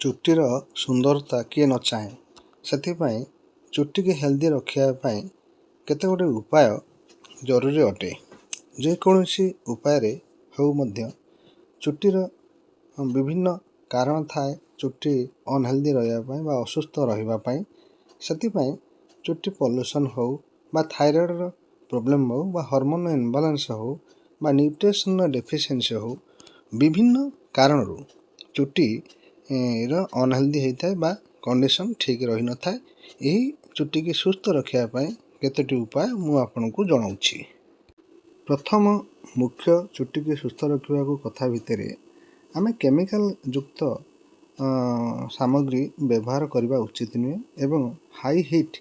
ଚୁଟିର ସୁନ୍ଦରତା କିଏ ନ ଚାହେଁ? ସେଥିପାଇଁ ଚୁଟିକି ହେଲ୍ଦି ରଖିବା ପାଇଁ କେତେ ଗୁଡ଼ିଏ ଉପାୟ ଜରୁରୀ ଅଟେ। ଯେକୌଣସି ଉପାୟରେ ହେଉ ମଧ୍ୟ ଚୁଟିର ବିଭିନ୍ନ କାରଣ ଥାଏ ଚୁଟି ଅନହେଲ୍ଦି ରହିବା ପାଇଁ ବା ଅସୁସ୍ଥ ରହିବା ପାଇଁ। ସେଥିପାଇଁ ଚୁଟି ପଲ୍ୟୁସନ୍ ହେଉ ବା ଥାଇରଏଡ଼ର ପ୍ରୋବ୍ଲେମ୍ ହେଉ ବା ହରମୋନ୍ ଇନବାଲାନ୍ସ ହେଉ ବା ନ୍ୟୁଟ୍ରିସନ୍ର ଡେଫିସିଏନ୍ସି ହେଉ, ବିଭିନ୍ନ କାରଣରୁ ଚୁଟି ର ଅନହେଲ୍ଦି ହେଇଥାଏ ବା କଣ୍ଡିସନ୍ ଠିକ୍ ରହିନଥାଏ। ଏହି ଚୁଟିକି ସୁସ୍ଥ ରଖିବା ପାଇଁ କେତୋଟି ଉପାୟ ମୁଁ ଆପଣଙ୍କୁ ଜଣାଉଛି। ପ୍ରଥମ ମୁଖ୍ୟ ଚୁଟିକି ସୁସ୍ଥ ରଖିବାକୁ କଥା ଭିତରେ ଆମେ କେମିକାଲ ଯୁକ୍ତ ସାମଗ୍ରୀ ବ୍ୟବହାର କରିବା ଉଚିତ ନୁହେଁ ଏବଂ ହାଇ ହିଟ୍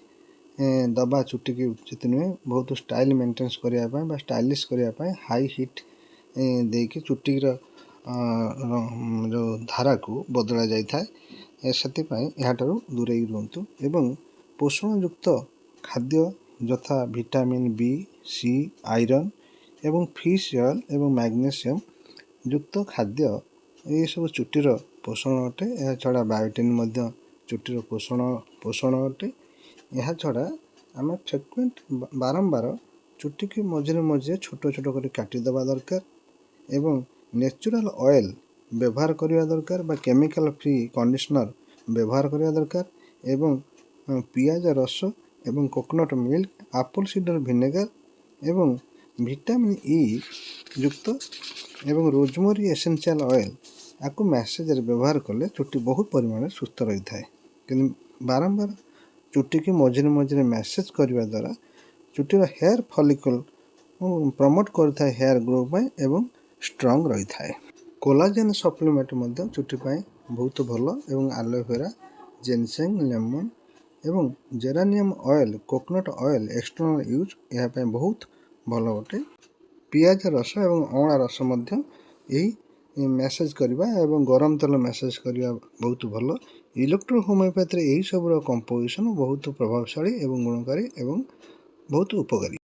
ଦେବା ଚୁଟିକି ଉଚିତ ନୁହେଁ। ବହୁତ ଷ୍ଟାଇଲ୍ ମେଣ୍ଟେନ୍ସ କରିବା ପାଇଁ ବା ଷ୍ଟାଇଲିସ୍ କରିବା ପାଇଁ ହାଇ ହିଟ୍ ଦେଇକି ଚୁଟିର ଯେଉଁ ଧାରାକୁ ବଦଳା ଯାଇଥାଏ। ସେଥିପାଇଁ ଏହାଠାରୁ ଦୂରେଇ ରୁହନ୍ତୁ ଏବଂ ପୋଷଣଯୁକ୍ତ ଖାଦ୍ୟ ଯଥା ଭିଟାମିନ୍ ବି, ସି, ଆଇରନ୍ ଏବଂ ଫିସ୍ ଅଏଲ୍ ଏବଂ ମ୍ୟାଗ୍ନେସିୟମ୍ ଯୁକ୍ତ ଖାଦ୍ୟ, ଏସବୁ ଚୁଟିର ପୋଷଣ ଅଟେ। ଏହା ଛଡ଼ା ବାୟୋଟିନ୍ ମଧ୍ୟ ଚୁଟିର ପୋଷଣ ଅଟେ। ଏହା ଛଡ଼ା ଆମେ ଫ୍ରିକ୍ୱେଣ୍ଟ, ବାରମ୍ବାର ଚୁଟିକି ମଝିରେ ମଝିରେ ଛୋଟ ଛୋଟ କରି କାଟିଦେବା ଦରକାର ଏବଂ ନ୍ୟାଚୁରାଲ୍ ଅଏଲ୍ ବ୍ୟବହାର କରିବା ଦରକାର ବା କେମିକାଲ୍ ଫ୍ରି କଣ୍ଡିସନର୍ ବ୍ୟବହାର କରିବା ଦରକାର ଏବଂ ପିଆଜ ରସ ଏବଂ coconut milk, apple cider vinegar ଏବଂ ଭିଟାମିନ୍ ଇ ଯୁକ୍ତ ଏବଂ ରୋଜମେରୀ ଏସେନ୍ସିଆଲ୍ ଅଏଲ୍, ଆକୁ ମ୍ୟାସେଜରେ ବ୍ୟବହାର କଲେ ଚୁଟି ବହୁତ ପରିମାଣରେ ସୁସ୍ଥ ରହିଥାଏ। କିନ୍ତୁ ବାରମ୍ବାର ଚୁଟିକି ମଝିରେ ମଝିରେ ମ୍ୟାସେଜ୍ କରିବା ଦ୍ୱାରା ଚୁଟିର ହେୟାର୍ ଫଲିକଲ୍ ପ୍ରମୋଟ୍ କରିଥାଏ ହେୟାର୍ ଗ୍ରୋ ପାଇଁ ଏବଂ ଷ୍ଟ୍ରଙ୍ଗ ରହିଥାଏ। କୋଲାଜେନ୍ ସପ୍ଲିମେଣ୍ଟ ମଧ୍ୟ ଚୁଟି ପାଇଁ ବହୁତ ଭଲ ଏବଂ ଆଲୋଭେରା, ଜିନସେଙ୍ଗ, ଲେମନ୍ ଏବଂ geranium oil, coconut oil external use ଏହା ପାଇଁ ବହୁତ ଭଲ ଅଟେ। ପିଆଜ ରସ ଏବଂ ଅଁଳା ରସ ମଧ୍ୟ ଏହି ମ୍ୟାସେଜ୍ କରିବା ଏବଂ ଗରମ ତେଲ ମ୍ୟାସେଜ୍ କରିବା ବହୁତ ଭଲ। ଇଲେକ୍ଟ୍ରୋ ହୋମିଓପାଥିରେ ଏହିସବୁର କମ୍ପୋଜିସନ୍ ବହୁତ ପ୍ରଭାବଶାଳୀ ଏବଂ ଗୁଣକାରୀ ଏବଂ ବହୁତ ଉପକାରୀ।